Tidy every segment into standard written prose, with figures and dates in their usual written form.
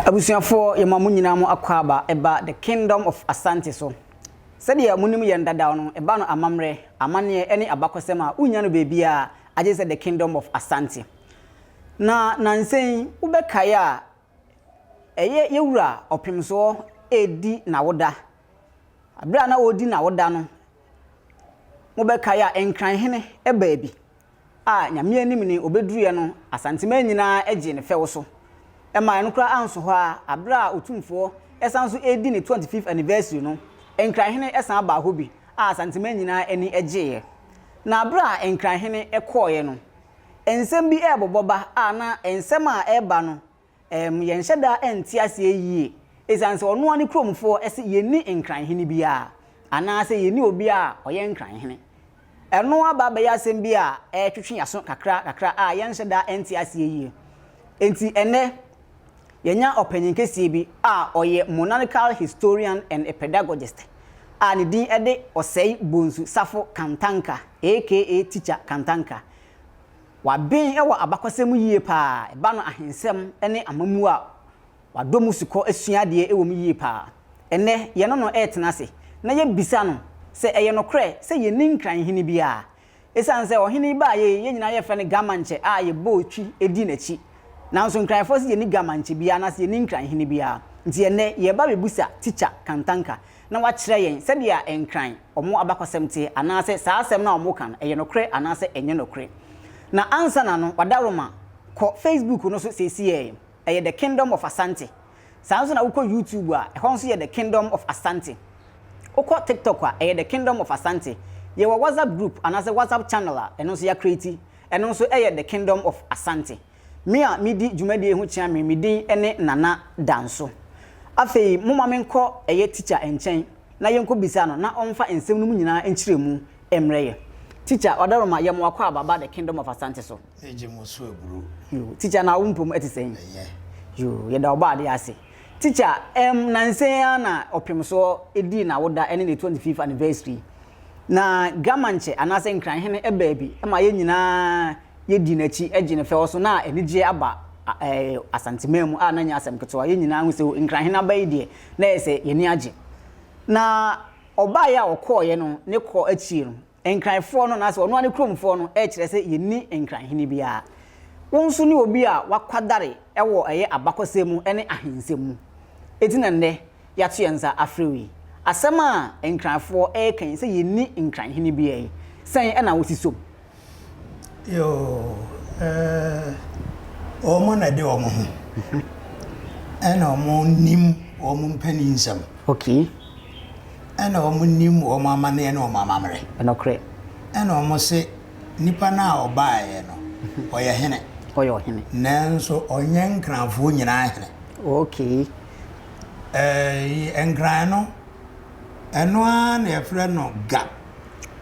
Abusuafoɔ, yɛma mo nyinaa mo akwaaba ɛba The Kingdom of Asante so. Sɛdeɛ monim yɛn dadaw no, ɛba no amammerɛ, amanneɛ ɛne abakɔsɛm a wonnya no baabiara agye sɛ The Kingdom of Asante. Na nansa yi, wobɛkae a, ɛyɛ yɛwura Ɔpemsoɔ redi n'awoda. Berɛ a na ɔredi n'awoda no, mobɛkae a, Nkran hene baa bi a Nyame anim ni ɔbɛduruiɛ no, Asanteman nyinaa gyee no fɛw so. Ɛma ɛno koraa anso hɔ ara, berɛ a Otumfoɔ san nso redi ne 25th anniversary no, Nkran hene san baa hɔ bi a Asanteman nyinaa ani gyeeɛ. Na berɛ a Nkran hene kɔeɛ no, nsɛm bi rebobɔ ba a na nsɛm a ɛreba no, Ɛɛm, yɛnhyɛ da nte aseɛ yie, ɛsiane sɛ ɔno ara ne kuromfoɔ se yɛnni Nkranhene biara, anaasɛ yɛnni obi a ɔyɛ Nkranhene. Ɛno aba abɛyɛ asɛm bi a ɛretwetwe yɛn aso kakra kakra a yɛnhyɛ da nte aseɛ yie. Enti ɛnnɛ, yɛanya ɔpanyin kɛseɛ bi a ɔyɛ Monarchical Historian and a Pedagogist a ne din de Osei Bonsu Safo Kantanka aka Teacher Kantanka. Waben wɔ abakɔsɛm mu yie paa, ɛba no ahensɛm ne amammuo a, wadɔ mu sukɔ asua adeɛ wɔ mu yie paa. Ɛnnɛ, yɛne no retena ase na yɛbisa no sɛ ɛyɛ nokorɛ sɛ yɛnni Nkran hene biara? Ɛsiane sɛ ɔhene yi baeɛ yi, yɛn nyinaa yɛfrɛ no Gamankyɛ a yɛbɔɔ twi dii n'akyi. Nanso Nkranfoɔ se yɛnni Gamankyɛ biara anaasɛ yɛnni Nkran hene biara. Nti ɛnnɛ, yɛreba abɛbisa Tikya Kantanka na wakyerɛ yɛn sɛdeɛ Nkran wɔn abakɔsɛm te, anaasɛ saa asɛm no a wɔka no, ɛyɛ nokorɛ anaasɛ ɛnyɛ nokorɛ. Na ansa na no, Wadaroma, kɔ Facebook no so seesei, ɛyɛ The Kingdom of Asante. Saa nso na wokɔ YouTube a, ɛhɔ nso yɛ The Kingdom of Asante. Wokɔ TikTok a, ɛyɛ The Kingdom of Asante. Yɛwɔ WhatsApp group anaasɛ WhatsApp channel a ɛno nso yɛacreate, ɛno nso yɛ The Kingdom of Asante. Me a medi dwumadie yi ho kyea me, me din ne Nana Danso. Afei momma menkɔ ɛyɛ tikya nkyɛn na yɛnkɔ bisa no na ɔmfa nsɛm no mu nyinaa nkyerɛmu mmrɛ yɛ. Tikya, Ɔdaroma, yɛ mo akwaaba ba The Kingdom of Asante so. Megye mo so aburo. Yoo, tikya na wo mpom ɛte sɛn? Ɛyɛ. Yoo, yɛda Ɔbɔadeɛ ase. Tikya, ɛm, nansa yi ara na Ɔpemsoɔ dii n'awoda ɛne ne 25th anniversary. Na Gamankyɛ anaasɛ Nkranhene baa bi ma yɛn nyinaa Yɛdii n'akyi gyee no fɛw so na anigyeɛ aba Asanteman mu a na ɛnyɛ asɛm ketewa. Yɛn nyinaa hu sɛ o Nkranhene aba yi deɛ na ɛyɛ sɛ yɛn ani agye. Na ɔbaeɛ a ɔkɔeɛ no ne kɔ akyire no, Nkranfoɔ no anaasɛ ɔno ara ne kuromfoɔ no rekyerɛ sɛ yɛnni Nkranhene biara. Wo nso ne obi a wakwadare wɔ ɛyɛ abakɔsɛm mu ne ahensɛm mu. Enti na nnɛ yɛato yɛn nsa afrɛ wo yi. Asɛm a Nkranfoɔ reka yi sɛ yɛnni Nkranhene biara yi, sɛn na wosi som? Yoo, eh, wɔn na ɛde wɔn ho. Ɛna wɔn nim wɔn mpanin nsɛm. Okay. Ɛna wɔn nim wɔn amanneɛ ne wɔn amammerɛ. Ɛnɔkorɛ. Ɛna wɔn se nipa no a ɔbaeɛ no, ɔyɛ hene. Ɔyɛ ɔhene. Nanso ɔnyɛ nkranfoɔ nyinaa hene. Okay. Ɛɛ, nkran no, ɛno ara na yɛfrɛ no ga.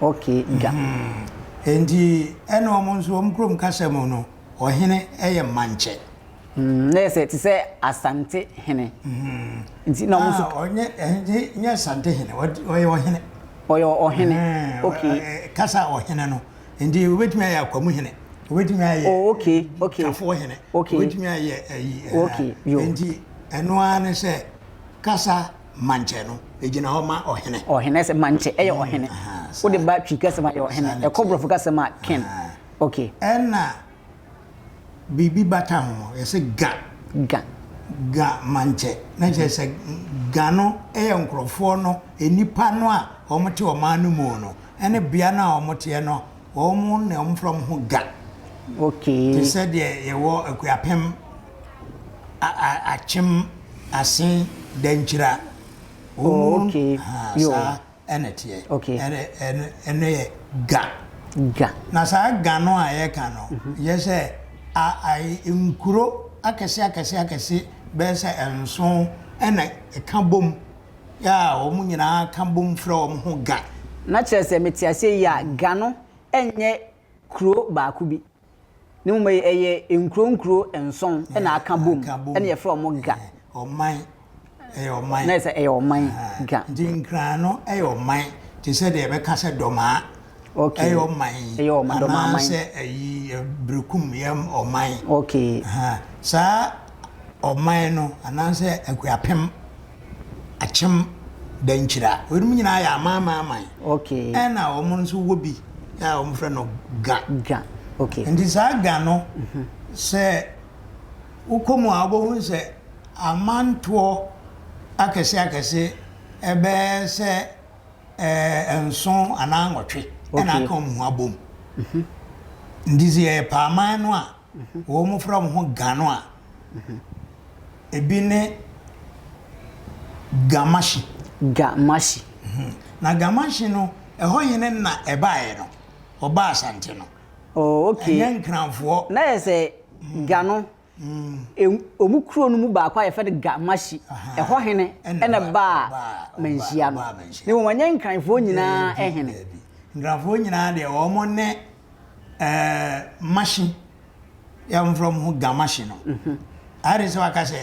Okay, ga. Enti ɛna wɔn nso wɔn kurom kasa mu no, ɔhene yɛ mankyɛ. Mm, na yɛ sɛ te sɛ Asante hene. Nti na wɔn nso. Ah, ɔnyɛ ɛnyɛ nyɛ Asante hene, ɔyɛ ɔhene. Ɔyɛ ɔhene. Okay. Kasa ɔhene no, nti obetumi ayɛ Akwamu hene, obetumi ayɛ. Oh, okay, okay. Kafoɔ hene. Okay. Obetumi ayɛ ayi. Okay, yo. Nti ɛno ara ne sɛ kasa. Mankyɛ no, ɛgyina hɔ ma ɔhene. Ɔhene, sɛ mankyɛ ɛyɛ ɔhene. Wode ba Twi kasa mu a, ɛyɛ ɔhene. Ɛkɔ Borɔfo kasa mu a, king. Okay. Ɛna biribi bata ho, yɛsɛ ga. Ga. Ga mankyɛ. Na kyerɛ sɛ ga no yɛ nkurɔfoɔ no, nnipa no a wɔte ɔman no mu no, ɛne bea no a wɔteɛ no, wɔn na wɔfrɛ wɔn ho ga. Okay. Te sɛ deɛ yɛwɔ Akuapem. Akyem, Asen, Dankyira. Oh, okay. Yo. Saa ɛna teɛ. Okay. Ɛno yɛ ga. Ga. Na saa ga no a yɛka no, mhm. yɛ sɛ nkuro akɛse akɛse akɛse bɛyɛ sɛ nson ɛna ɛka bom yɛ a wɔn nyinaa ka bom frɛ wɔn ho ga. Na kyerɛ sɛ mete aseɛ yi a ga no ɛnyɛ kuro baako bi. Na mmom ɛyɛ nkuro nkuro nson na aka bom na yɛfrɛ wɔn Ga. Ɔman, ɛyɛ ɔman. Na ɛsɛ ɛyɛ ɔman, Ga. Nti Nkran no ɛyɛ ɔman te sɛ deɛ yɛbɛka sɛ Dɔmaa Okay. ɛyɛ ɔman. Ɛyɛ ɔman, Dɔmaa man. Anaasɛ ɛyi Berekum yɛ ɔman. Okay. Saa. ɔman no anaasɛ Akuapem, Akyem, Dankyira, weinom nyinaa yɛ aman aman aman. Okay. Ɛna wɔn nso wɔ bi a wɔfrɛ no Ga. Ga, okay. Nti saa Ga no, sɛ wokɔ mu a wobɛhu sɛ amantoɔ akɛse akɛse ɛbɛyɛ sɛ nson anaa nwɔtwe ɛna aka wɔn ho abom. Nti sɛ yɛyɛ aman no a, wɔfrɛ wɔn ho Ga no a, ebi ne Gamahye. Gamahye. Na Gamahye no, ɛhɔ hene na ɛbaeɛ no, ɔbaa Asante no. Oh, okay. Ɛnyɛ Nkranfoɔ. Na yɛ sɛ Ga no, wɔn kuro no mu baako a yɛfrɛ no Gamahye, ɛhɔ hene ɛna ɛbaa Manhyia no. Na mmom ɛnyɛ Nkranfoɔ nyinaa hene. Nkranfoɔ nyinaa deɛ wɔn ne Mahye, yɛ wɔfrɛ wɔn ho Gamahye no. Ayɛ de sɛ waka sɛ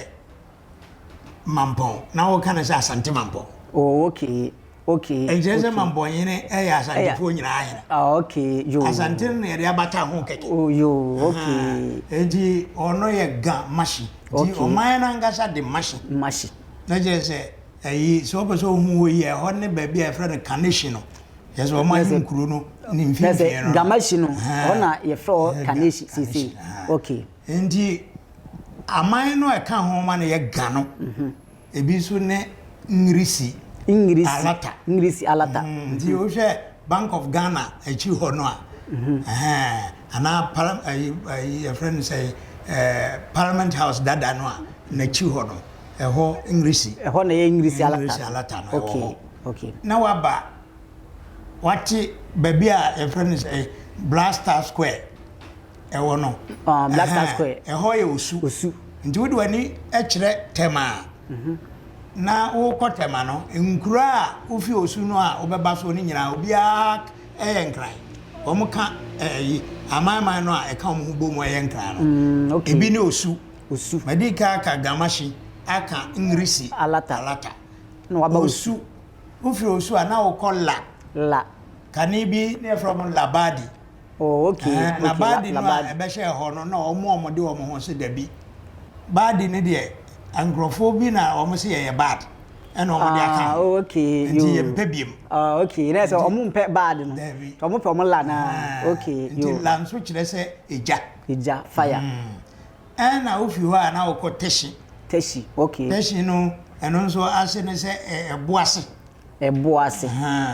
Mampɔn na wɔka no sɛ Asante Mampɔn. Oh, okay. Okay. Ɛnkyerɛ sɛ Mampɔn hene yɛ Asantefoɔ nyinaa hene. Ah, okay. Yo. Asante no na yɛde abata ho kɛkɛ. Oh, yo, okay. Enti ɔno yɛ Ga Mahye. Nti ɔman no ankasa de Mahye. Mahye. Na kyerɛ sɛ ɛyi sɛ wɔpɛ sɛ wohu hɔ yi a ɛhɔ ne baabi a yɛfrɛ no Kanehye no. Kyerɛ sɛ wɔn ahenkuro no ne mfimfini no. Gamahye no, ɛhɔ na yɛfrɛ hɔ Kanehye seesei. Okay. Nti aman no a ɛka ho ma no yɛ Ga no, ebi nso ne Ngirisi. Ngirisi. Alata. Ngirisi Alata. Nti wohwɛ Bank of Ghana akyi hɔ no a, anaa palam ayi ayi yɛfrɛ no sɛ Parliament House dada no a n'akyi hɔ no, ɛhɔ Ngirisi. Ɛhɔ na ɛyɛ Ngirisi Alata. Ngirisi Alata no ɛwɔ hɔ. Okay. Na waba wate baabi a yɛfrɛ no sɛ Black Star Square ɛwɔ no. Ah, Black Star Square. Ɛhɔ yɛ Osu. Osu. Nti wode w'ani kyerɛ Tema a, na wokɔ Tema no, nkuro a wofi Osu no a wobɛba so no nyinaa, obiara yɛ Nkran. Wɔn ka ɛyi amanman no a ɛka wɔn ho bom yɛ Nkran no. Okay. Ebi ne Osu. Osu. Madi kan aka Gamahye, aka Ngrisi. Alata. Alata. Na waba Osu. Osu. Wofiri Osu a na wokɔ La. La. Kane bi na yɛfrɛ wɔn Labadi. Oh, okay. Ɛhɛn, okay. na Baadi no a Labadi. ɛbɛhyɛɛ hɔ no, na wɔn a wɔde wɔn ho se dabi. Baadi no deɛ, nkurɔfoɔ bi na wɔn se yɛyɛ bad, ɛna wɔn de aka Ah, ho. okay. Nti Yo. yɛmpɛ biem. Ah, okay. Na sɛ wɔn mpɛ bad no. Dabi. Wɔn pɛ wɔn la na. Ɛhɛn, Okay. Nti Yo. la nso kyerɛ sɛ egya. Egya, fire. Ɛna wofi hɔ a na wokɔ Teshie. Teshie, okay. Teshie no, ɛno nso ase ne sɛ ɛbo ase. Ɛbo ase.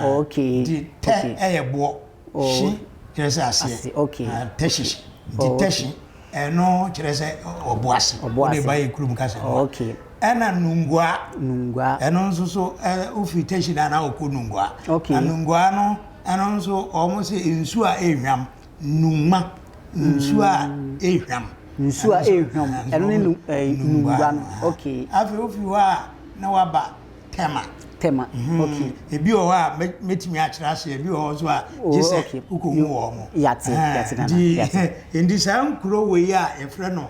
Okay. Nti tɛ ɛyɛ boɔ. Hye kyerɛ sɛ aseɛ. Okay. Tɛhye. Nti tɛhye ɛno kyerɛ sɛ ɔbo ase. Ɔbo ase. Wode ba yɛ kurom kasa mu. Okay. Ɛna nungua. Nungua. Ɛno nso so wofiri tɛhye na na wokɔ nungua. Okay. Na nungua no ɛno nso wɔn sɛ nsuo a ɛrehwam. Nungma. Nsuo a ɛrehwam. Nsuo a ɛrehwam. Ɛno ne nungua no. Okay. Afei wofiri hɔ a na waba Tema. Tema. Okay. Ebi wɔ hɔ a mɛtumi akyerɛ aseɛ, ebi wɔ hɔ nso a gye sɛ wokɔhu wɔn mo. Yate, yate nana, yate. Nti saa nkuro wei a yɛfrɛ no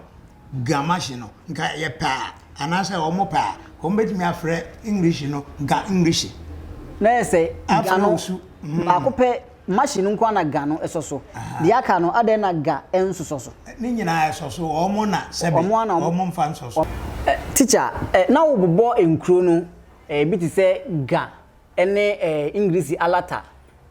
Gamahye no, nka yɛpɛ a, anaasɛ wɔn pɛ a, wɔn bɛtumi afrɛ English no Ga English. Na yɛ sɛ Ga no baako pɛ Mahye no nko ara na Ga no sɔ so. Deɛ aka no, adɛn na Ga nsosɔ so? Ne nyinaa ɛsɔ so, wɔn na sɛbe wɔn mfa nsɔ so. Tikya, na wobobɔ nkuro no, ebi te sɛ Ga ne Engiresi Alata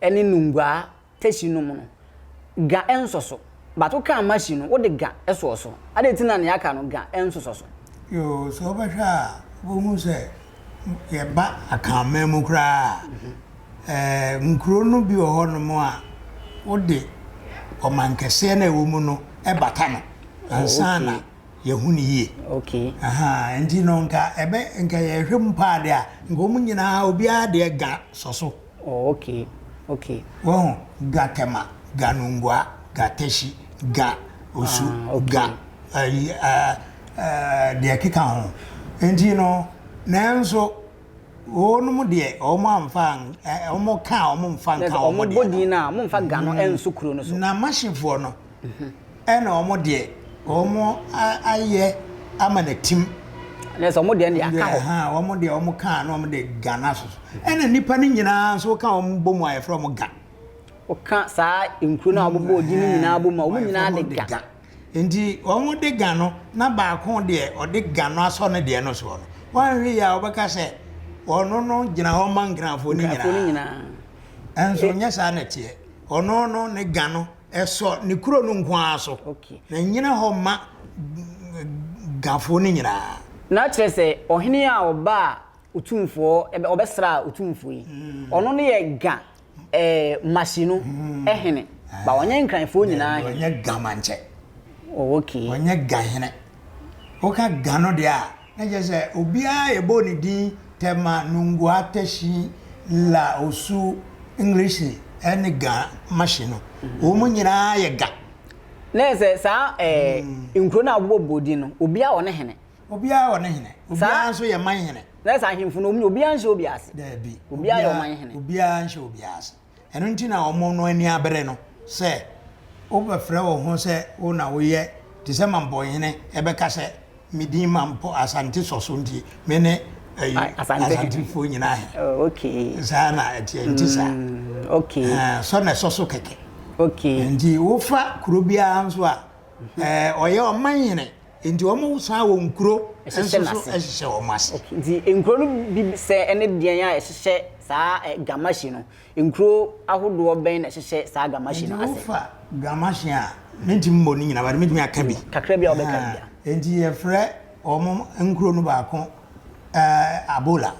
ne Nungua, Teshie nom no, Ga nsɔ so. But wokaa Mahye no, wode Ga sɔɔ so. Adɛn nti na nea aka no, Ga nsosɔ so? Yoo, sɛ wobɛhwɛ a, wobɛhu sɛ yɛba Akanman mu koraa a, nkuro no bi wɔ hɔnom a wode ɔmankɛseɛ no a ɛwɔ mu no bata no ansa na yɛahu no yie. Okay. Aha, nti no nka ɛbɛ nka yɛhwɛ mu paa deɛ a, nka wɔn nyinaa obiara deɛ ga sɔ so. Oh, okay. Okay. Wɔho, ga Tema, ga Nungua, ga Teshie, ga Osu, ah, okay. ga ayi deɛ ɛkeka ho. Nti no, nanso wɔnom deɛ wɔn amfa wɔn ka a wɔn mfa nka wɔn deɛ. Wɔn bɔ din na wɔn mfa ga no nso kuro no so. Na Mahyefoɔ no ɛna wɔn deɛ wɔn ayɛ ama no tim. Na sɛ wɔn deɛ deɛ aka hɔ. Wɔn deɛ wɔn ka na wɔn de ga no aso so. Ɛna nipa no nyinaa nso ka wɔn bɔ mu a yɛfrɛ wɔn ga. Wɔka saa nkuro no a wɔbobɔ din no nyinaa bɔ mu a wɔn nyinaa de ga. Nti wɔn de Ga no na baako deɛ ɔde Ga no asɔ ne deɛ no soɔ no, woanhwɛ yie a wobɛka sɛ ɔno no gyina hɔ ma Nkrafoɔ no nyinaa. Nso nyɛ saa na ɛteɛ. Ɔno no ne Ga no ɛsɔ ne kuro no nko ara so. Na ɛnyina hɔ ma Gafoɔ no nyinaa. Na kyerɛ sɛ ɔhene a ɔbaa Otumfoɔ, ɔbɛsraa Otumfoɔ yi, ɔno no yɛ Ga ɛɛ Mashi no hene, ba ɔnyɛ Nkranfoɔ nyinaa hene. Ɔnyɛ Ga Mankyɛ. Oh, okay. Ɔnyɛ Ga hene. Woka Ga no deɛ a, na kyerɛ sɛ obiara yɛbɔɔ ne din Tema, Nungua, Teshie, La, Osu, English ne Ga Mashi no, wɔn nyinaa yɛ Ga. Na kyerɛ sɛ saa ɛɛ nkuro no a wobobɔbobɔ din no, obiara wɔ ne hene. Obiara wɔ ne hene. Obiara nso yɛ man hene. Na sɛ ahemfo no, obiara nhyɛ obi ase. Daabi. Obiara yɛ ɔman hene. Obiara nhyɛ obiara ase. Ɛno nti na wɔn no ani abere no sɛ wobɛfrɛ wo ho sɛ wo na woyɛ te sɛ Mampɔnhene ɛbɛka sɛ me din Mampɔ Asante sɔ so nti me ne ayi Asantefoɔ nyinaa he. Oh, okay. Saa na ɛteɛ nti saa. Okay. Sɔ na ɛsɔ so kɛkɛ. Okay. Nti wofa kuro biara nso a ɔyɛ ɔman hene. Enti wɔn san wɔ nkuro nso so hyehyɛ wɔn ase. Okay, nti nkuro no bi sɛ ɛne deɛn a ɛhyehyɛ saa Gamahye no? Nkuro ahodoɔ bɛn na ɛhyehyɛ saa Gamahye no ase? Nti wofa Gamahye a, mentumi mmɔ ne nyinaa, but mɛtumi aka bi. Kakra bi a wobɛka bi a. Enti yɛfrɛ wɔn nkuro no baako Abola.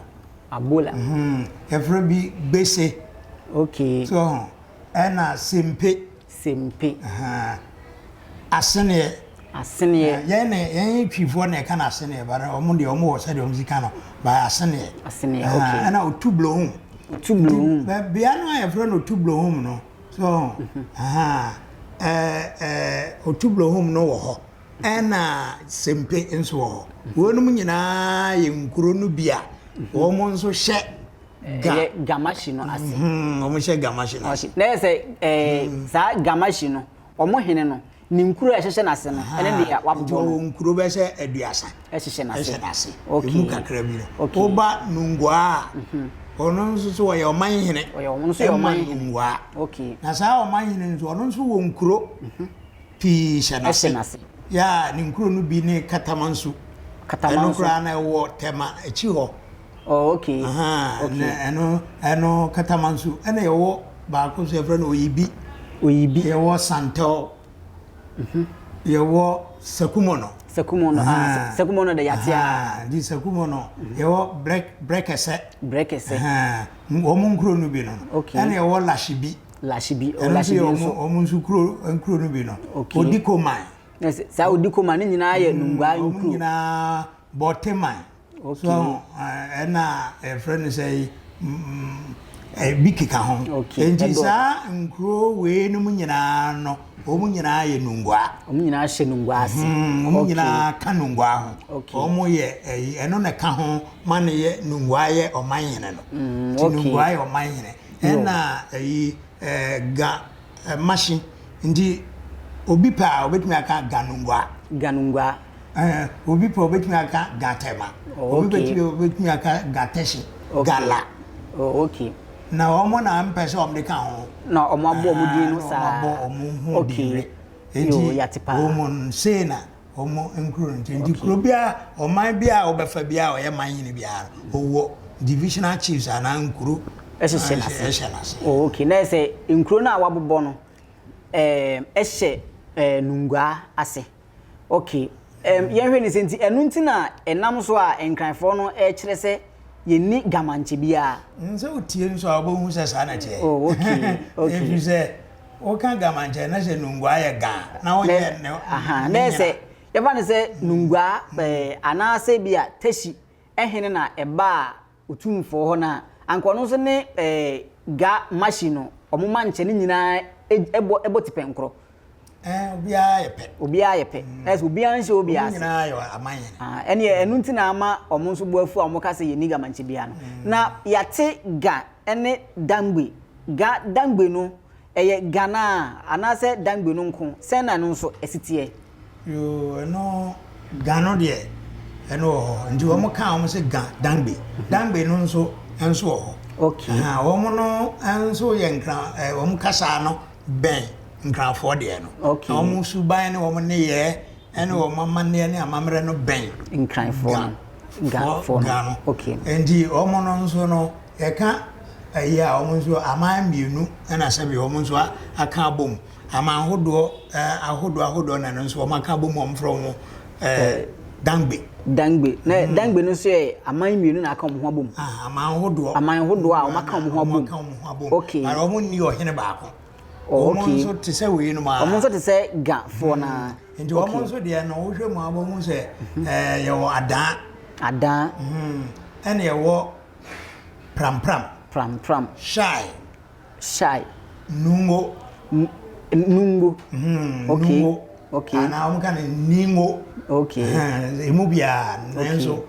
Abola. Yɛfrɛ bi Gbese. Okay. So ho, ɛna Sempe. Sempe. Aseneɛ. Aseneɛ. Yɛn na yɛn Twifoɔ na ɛka no aseneɛ but wɔn deɛ wɔn wɔ sɛdeɛ wɔn si ka no but aseneɛ. Aseneɛ okay. Ɛna Otublohum. Otublohum. Bea no a yɛfrɛ no Otublohum no so ɛɛ ɛɛ Otublohum no wɔ hɔ ɛna Sempe nso wɔ hɔ. Wɔnom nyinaa yɛ nkuro no bi a wɔn nso hyɛ. Ga. Ɛyɛ Gamahye no ase. Wɔn hyɛ Gamahye no ase. Na yɛ sɛ ɛɛ saa Gamahye no, wɔn hene no, ne nkuro a ɛhyehyɛ n'ase no, ɛne deɛ wabobɔ no. Nti ɔwɔ nkuro bɛyɛ sɛ 30. Ɛhyehyɛ n'ase. Ɛhyɛ n'ase. Okay. Emu kakra bi no. Okay. Woba Nungua a, ɔno nso so ɔyɛ ɔman hene. Ɔyɛ ɔno nso yɛ ɔman hene. Ɛma Nungua. Okay. Na saa ɔman hene nso, ɔno nso wɔ nkuro pii hyɛ n'ase. Ɛhyɛ n'ase. Yeah, ne nkuro no bi ne Katamansu. Katamansu. Ɛno koraa na ɛwɔ Tema akyi hɔ. Oh, okay. Aha, okay. Na ɛno ɛno Katamansu ɛna yɛwɔ baako nso yɛfrɛ no Oyibi. Oyibi. Yɛwɔ Santɛw. Mhm. Yɛwɔ Sakumono. Sakumono, ah, Sakumono de yate a. Nti Sakumono, yɛwɔ Brɛ Brɛkɛsɛ. Brɛkɛsɛ. Wɔn nkuro no bi no. Okay. Ɛna yɛwɔ Lashibi. Lashibi, oh, Lashibi nso. Wɔn nso kuro nkuro no bi no. Okay. Odikoman. Saa Odikoman ne nyinaa yɛ Nungua nkuro. Wɔn nyinaa Bɔteman. Okay. So ɛna yɛfrɛ no sɛ ebi keka ho. Okay. Nti saa nkuro wei no mu nyinaa no, wɔn nyinaa yɛ nungua. Wɔn nyinaa hyɛ nungua ase. Wɔn nyinaa ka nungua ho. Okay. Wɔn yɛ ɛyi ɛno na ɛka ho ma no yɛ nungua yɛ ɔman hene no. Okay. Nti nungua yɛ ɔman hene. Ɛna ɛyi ɛɛ ga mahye nti obi pɛ a obetumi aka ga nungua. Ga nungua. Ɛɛ, obi pɛ obetumi aka Gatɛma. Oh, Obi okay. betumi obetumi aka Gatɛhye, Okay. Gala. Oh, okay. Na wɔn na mpɛ sɛ wɔn de ka ho. Na wɔn abɔ wɔn din no Ah, saa. na wɔn abɔ wɔn ho Okay. din. Yo, Enti yate paa. wɔn sei na wɔn nkuro no nti. Nti kuro biara, ɔman biara a wɔbɛfa biara a ɔyɛ man hene biara no, ɔwɔ divisional chiefs anaa nkuro Ɛhyehyɛ n'ase. ɛhyɛ n'ase. Oh, okay. Na ɛsɛ nkuro no a wɔabobɔ no ɛɛ ɛhyɛ ɛɛ Nungua ase. Ok, ɛm, yɛnhwɛ ne sɛ nti, ɛno nti na ɛnam so a Nkranfoɔ no rekyerɛ sɛ yɛnni Gamankyɛ biara. Sɛ wotie nso a wobɛhu sɛ saa na ɛteɛ. Oh, ok, ok. Ɛfiri sɛ woka Gamankyɛ na sɛ Nungua yɛ Ga na wonyɛ ne Aha, na ɛsɛ yɛfa no sɛ Nungua ɛɛ anaasɛ bi a Teshie hene na ɛbaa Otumfoɔ hɔ no a, anka ɔno nso ne eh, Ga Mashi no, wɔn mankyɛ no nyinaa bɔ bɔ tipɛnkorɔ. Eh, obiara yɛ pɛ. Obiara yɛ pɛ. Mm. Ɛsɛ obiara nhyɛ obiara ase. Wɔn nyinaa yɛ aman yɛn. Ah, ɛne ɛno nti na ama wɔn nso bo afu a wɔka sɛ yɛnni Ga mankyɛ biara no. Mm. Na yɛate Ga ne Dangbe. Ga Dangbe no, Ɛyɛ Ghana anaasɛ Dangbe no nko? Sɛn na ɛno nso ɛsi teɛ? Yoo ɛno Ga no deɛ ɛno wɔ hɔ nti wɔn ka wɔn sɛ Ga Dangbe Dangbe no nso nso wɔ hɔ. Okay. Wɔn no nso yɛ nkran wɔn kasa no bɛn. Nkranfoɔ deɛ no. Okay. Na wɔn suban ne wɔn nneyɛɛ ne wɔn amanneɛ ne amammerɛ no bɛn Nkranfoɔ no. Gafoɔ Ga no. Okay. Nti wɔn no nso no, yɛka ayi a, wɔn nso aman mmienu na sɛbi wɔn nso aka abom. Aman ahodoɔ ahodoɔ ahodoɔ na ɛno nso wɔn aka abom a wɔfrɛ wɔn Dangbe. Dangbe. Na Dangbe no nso yɛ aman mmienu na aka wɔn ho abom. Ah, aman ahodoɔ. Aman ahodoɔ a wɔn aka wɔn ho abom. Wɔn aka wɔn ho abom. Okay. But wɔn nni ɔhene baako. Oh, okay. Wɔn nso te sɛ wei nom ara. Wɔn nso te sɛ Gafoɔ no ara. Nti wɔn nso deɛ no, wohwɛ mu a wobɛhu sɛ yɛwɔ Adaa. Adaa. Ɛna yɛwɔ Prampram. Prampram. Shai. Shai. Nungo. Nungo. Okay. Nungo. Okay. Anaa wɔn ka no Ningo. Okay. Emu biara nanso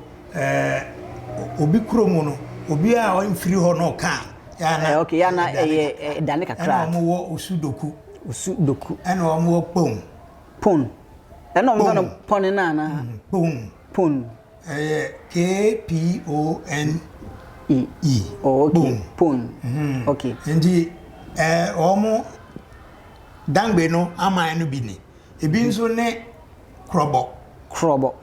obi kuro mu no, obi a ɔmfiri hɔ no ɔka a, yana. Okay, yana ɛyɛ ɛdane kakra. Ɛna wɔn wɔ Osudoku. Osudoku. Ɛna wɔn wɔ Kpong. Pon. Ɛna wɔn ka no pɔn no anaa? Kpong. Pon. Ɛyɛ K P O N E. E. Oh, okay. Kpong. Pon. Okay. Nti ɛɛ wɔn Dangbe no aman no bi ni. Ebi nso ne Krɔbɔ. Krɔbɔ.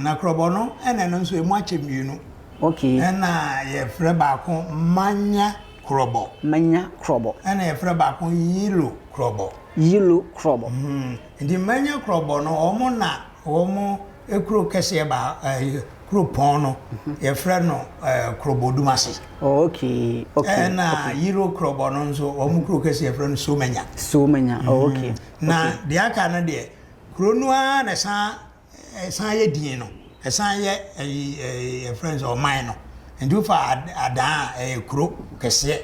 Na Krɔbɔ no ɛna ɛno nso emu akyɛ mmienu. Okay. Ɛna yɛfrɛ baako Manya Krɔbɔ. Manya Krɔbɔ. Ɛna yɛfrɛ baako Yilo Krɔbɔ. Yilo Krɔbɔ. Nti Manya Krɔbɔ no wɔn na wɔn kuro kɛseɛ baa ɛɛ kuropɔn no yɛfrɛ no ɛɛ Krɔbɔ Dumase. Oh, okay. Okay. Ɛna Yilo Krɔbɔ no nso wɔn kuro kɛseɛ yɛfrɛ no Somanya. Somanya. Oh, okay. Na deɛ aka no deɛ kuro no ara na ɛsan ɛsan yɛ din no ɛsan yɛ ɛyi ɛyi yɛfrɛ no sɛ ɔman no nti wofa Adaa a ɛyɛ kuro kɛseɛ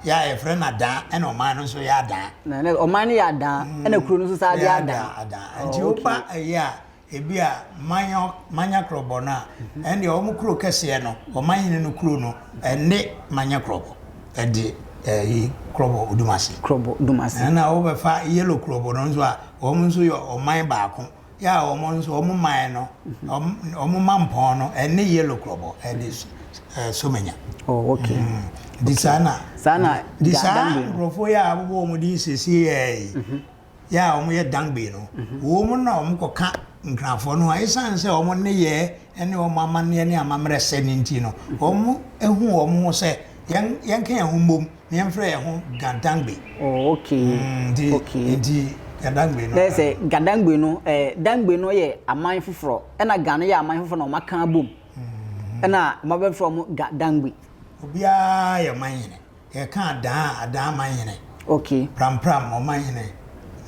yɛ a yɛfrɛ no Adaa ɛna ɔman no nso yɛ Adaa. Na na ɔman no yɛ Adaa ɛna kuro no nso saa de Adaa. Adaa nti woba ɛyi a ebi a Manya Manya Krɔbɔ no a ɛndeɛ wɔn kuro kɛseɛ no ɔman hene no kuro no ɛne Manya Krɔbɔ ɛde ɛyi Krɔbɔ Odumase. Krɔbɔ Odumase. Ɛna wobɛfa Yellow Krɔbɔ no nso a wɔn nso yɛ ɔman baako yɛ a wɔn nso wɔn man no wɔn mampɔn no ɛne Yellow Krɔbɔ ɛde Somanya. Oh, okay. Nti saa na saa na nti saa nkurɔfoɔ yi a abobɔ wɔn din siesie yɛ yi yɛ a wɔyɛ Dangbe no wɔn na wɔn kɔka Nkrafoɔ no ho a ɛsiane sɛ wɔn nneyɛɛ ne wɔn amanneɛ ne amammerɛ sɛ ne nti no wɔn ehu wɔn ho sɛ yɛn yɛnka yɛn ho mmom na yɛmfrɛ yɛn ho Gadangbe. Oh, okay. Nti okay. nti Gadangbe no. Bɛyɛ sɛ Gadangbe no ɛɛ Dangbe no yɛ aman foforɔ ɛna Ga no yɛ aman foforɔ na wɔn aka abom ɛna wɔn abɛfrɛ wɔn Gadangbe. Obiara yɛ ɔman hene. Yɛka Adaa a, Adaa man hene. Okay. Prampram ɔman hene,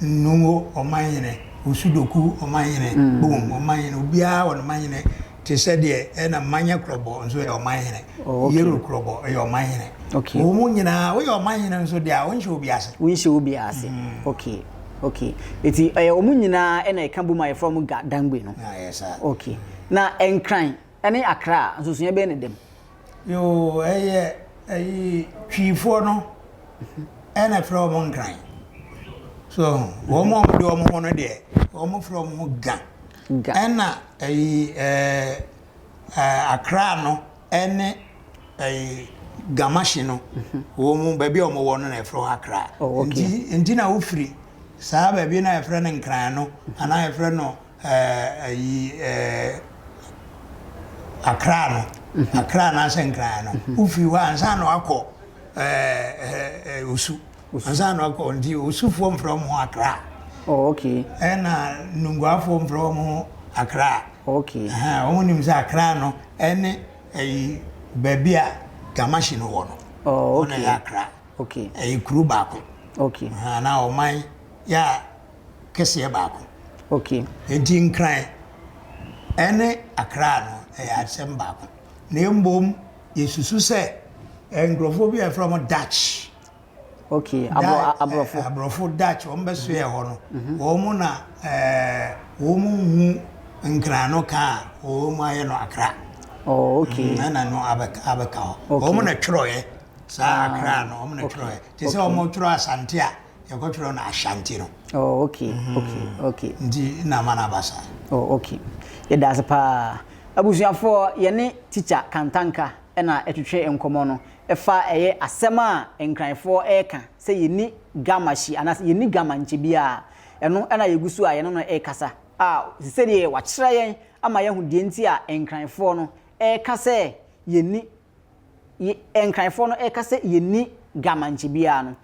Nungo ɔman hene, Osudoku ɔman hene, Boom ɔman hene, obiara wɔ ne man hene te sɛ deɛ ɛna Manya Krɔbɔ nso yɛ ɔman hene. Oh, okay. Yero Krɔbɔ yɛ ɔman hene. Okay. Wɔn mu nyinaa woyɛ ɔman hene nso deɛ a wonhyɛ obi ase. Wonhyɛ obi ase. Okay. Okay. Eti ɛyɛ wɔn nyinaa ɛna ɛka bom a yɛfrɛ wɔn Ga Dangbe no. Na ɛyɛ saa. Okay. Na Nkran ɛne Accra nsonsonoeɛ bɛyɛ ne dɛm? Yoo ɛyɛ ɛyi Twiifoɔ no ɛna ɛfrɛ wɔn Nkran. So wɔn a wɔde wɔn ho no deɛ wɔn frɛ wɔn ho Ga. Ga. Ɛna ɛyi ɛɛ ɛɛ Accra no ɛne ɛyi Gamahye no wɔn baabi a wɔn wɔ no na ɛfrɛ hɔ Accra. Oh, okay. Nti nti na wofiri saa baabi na yɛfrɛ no Nkran no anaa yɛfrɛ no ɛyi ɛɛ Accra no Accra anaasɛ Nkran no wofiri hɔ ansa na wakɔ ɛɛ ɛɛ Osu ansa na wakɔ nti Osufoɔ mfrɛ wɔn ho Accra. Oh, okay. Ɛna Nunguafoɔ mfrɛ wɔn ho Accra. Okay. Ɛhɛn wɔn nim sɛ Accra no ɛne ɛyi baabi a Gamahye no wɔ no. Oh, okay. Wɔn na ɛyɛ Accra. Okay. Ɛyɛ kuro baako. Okay. Anaa ɔman yɛ a kɛseɛ baako. Okay. Enti Nkran ɛne Accra no ɛyɛ asɛm baako. Na mmom yɛsusu sɛ nkurɔfoɔ bi a yɛfrɛ wɔn Dutch. Okay, abro, aborɔfo. Aborɔfo Dutch wɔn bɛsoɛ hɔ no, wɔn na ɛɛ wɔn hu Nkran no ka a wɔn ayɛ no Accra. Oh, okay. Ɛna no abɛka abɛka hɔ. Okay. Wɔn na twerɛeɛ saa Accra no wɔn na twerɛeɛ. Te sɛ wɔn twerɛ Asante a yɛkɔtwerɛ no Ashanti no. Oh, okay, okay, okay. Nti na ama no aba saa. Oh, okay. Yɛda ase paa. Abusuafoɔ, yɛne Tikya Kantanka na ɛtwetwe nkɔmmɔ no ɛfa ɛyɛ asɛm a Nkranfoɔ ɛreka sɛ yɛnni Gamahyi anaasɛ yɛnni Gamankyɛ biara. Ɛno na yɛgu so a yɛne no rekasa a sɛdeɛ wakyerɛ yɛn ama yɛahu deɛ nti a Nkranfoɔ no reka sɛ yɛnni ye Nkranfoɔ no reka sɛ yɛnni Gamankyɛ biara no.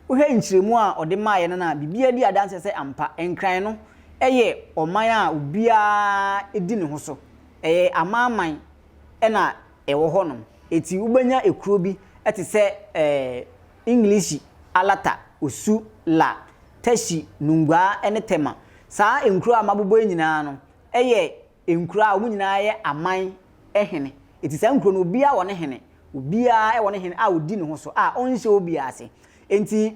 Wohwɛ nkyerɛmu a ɔde maeɛ no no a, biribiara di adanseɛ sɛ ampa Nkran no yɛ ɔman a obiara di ne ho so. Ɛyɛ amanaman na ɛwɔ hɔnom. Enti wobɛnya ekuro bi te sɛ ɛɛ English, Alata, Osu, La, Teshie, Nungua ne Tema. Saa nkuro a mabobɔ yi nyinaa no yɛ nkuro a wɔn nyinaa yɛ aman hene. Enti saa nkuro no obiara wɔ ne hene. Obiara wɔ ne hene a ɔdi ne ho so a ɔnhyɛ obiara ase. Enti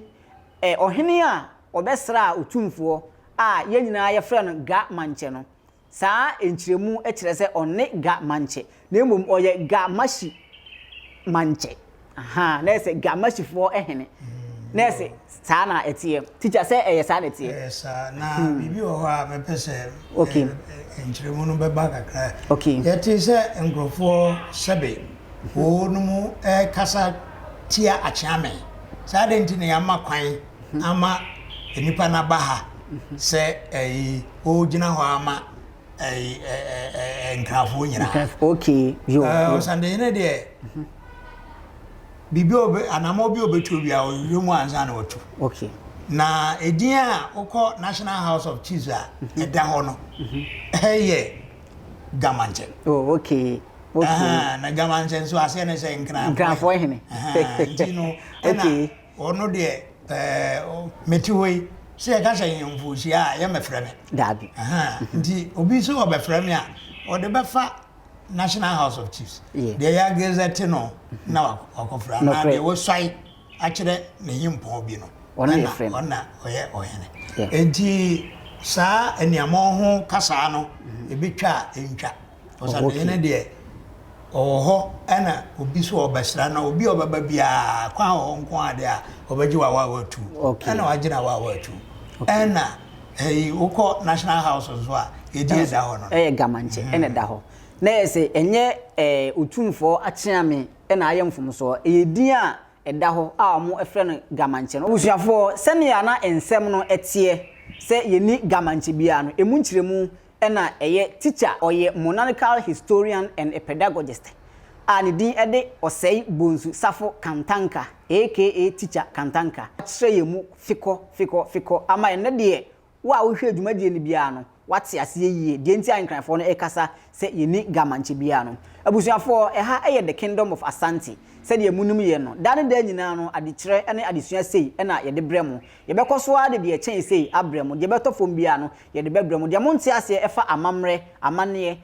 ɔhene a ɔbɛsraa otumfoɔ a yɛn nyinaa yɛfrɛ no Ga Mantse no, Saa nkyerɛmu kyerɛ sɛ ɔnne Ga Mantse, na mmom ɔyɛ Ga Mashi Mantse. Ahaa, na ɛyɛ sɛ Ga Mashifoɔ hene. Na ɛyɛ sɛ saa na ɛteɛ. Tikya, sɛ ɛyɛ saa na ɛteɛ? Ɛyɛ saa. Na biribi wɔ hɔ a mɛpɛ sɛ nkyerɛmu no bɛba kakra. Yɛtee sɛ nkurɔfoɔ sɛbe wɔnom rekasa tia Akyeame. Sɛ adɛn nti na yɛama kwan ama nnipa no aba ha sɛ ɛyi ɔgyina hɔ ama ɛyi ɛɛ nkrafoɔ nyinaa. Okay, yo. Ɛɛ ɔsandehene deɛ biribi a ɔbɛ anamɔ bi a ɔbɛtu bi a ɔhwehwɛ mu ansa na watu. Okay. Na edin a wokɔ National House of Chiefs a ɛda hɔ no ɛyɛ Gamankyɛ. Oh, okay. Okay. Na Gamankyɛ nso aseɛ ne sɛ Nkrafoɔ. Nkrafoɔ hene. Nti no ɛna. Okay. Ɔno deɛ ɛɛ mete hɔ yi, sɛ yɛka sɛ nhemfo hyia a, yɛmmɛfrɛ me. Daabi. Nti obi sɛ ɔbɛfrɛ me a, ɔde bɛfa National House of Chiefs. Deɛ yɛagazɛte no na wakɔfrɛ anaa deɛ wasuae akyerɛ ne hempɔn bi no. Ɔno na ɔyɛ ɔhene. Nti saa aniammɔn ho kasaa no, ebetwa a entwa. Ɔsantehene deɛ ɔwɔ hɔ ɛna obi so ɔbɛsra na obi a ɔbɛba biara kwan wɔ hɔ nko ara deɛ a ɔbɛgye w'awaawa atu ɛna wagye n'awaawa atu ɛna ɛyi wokɔ National House nso a yɛdi ɛda hɔ no. Ɛyɛ Gamankyɛ ɛna ɛda hɔ na ɛyɛ sɛ ɛnyɛ ɛɛ Otumfoɔ Akyeame ɛna ayɛ mfomsoɔ ɛyɛ din a ɛda hɔ a wɔfrɛ no Gamankyɛ no. Abusuafoɔ sɛnea na nsɛm no teɛ sɛ yɛnni Gamankyɛ biara no ɛmu nkyerɛmu na ɛyɛ tikya. Ɔyɛ monarchical historian and a pedagogist a ne din de Osei Bonsu Safo Kantanka aka Tikya Kantanka. Akyerɛ yɛn mu fekɔ fekɔ fekɔ ama ɛnnɛ deɛ wo a wohwɛ dwumadie no biara no woate aseɛ yie deɛ nti a Nkranfoɔ no rekasa sɛ yɛnni Gamankyɛ biara no. Abusuafoɔ, ɛha yɛ The Kingdom of Asante. Sɛdeɛ monim yɛn no, daa ne daa nyinaa no adekyerɛ ne adesua sei na yɛde brɛ mo. Yɛbɛkɔ so ara de deɛ ɛkyɛn sei abrɛ mo. Deɛ ɛbɛtɔ fam biara no, yɛde bɛbrɛ mo. Deɛ monte aseɛ ɛfa amammerɛ, amanneɛ,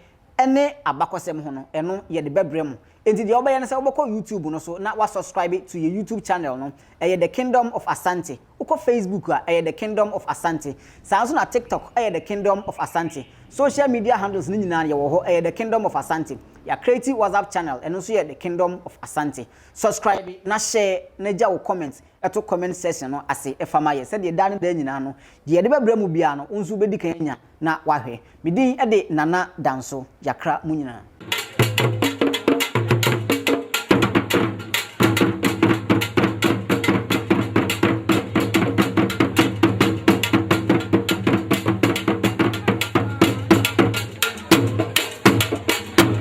ne abakɔsɛm ho no, ɛno yɛde bɛbrɛ mo. Enti deɛ wobɛyɛ ne sɛ wobɛkɔ YouTube no so na woasubscribe to yɛn YouTube channel no, ɛyɛ The Kingdom of Asante. Wokɔ Facebook a, ɛyɛ The Kingdom of Asante. Saa nso na TikTok yɛ The Kingdom of Asante. Social media handles no nyinaa no yɛwɔ hɔ, ɛyɛ The Kingdom of Asante. Yɛacreate WhatsApp channel, ɛno nso yɛ The Kingdom of Asante. Subscribe na share na gya wo comment to comment section no ase fa ma yɛn sɛdeɛ daa ne daa nyinaa no, deɛ yɛde bɛbrɛ mo biara no, wo nso wobɛdi kan anya na woahwɛ. Me din de Nana Danso, Yɛakra mo nyinaa.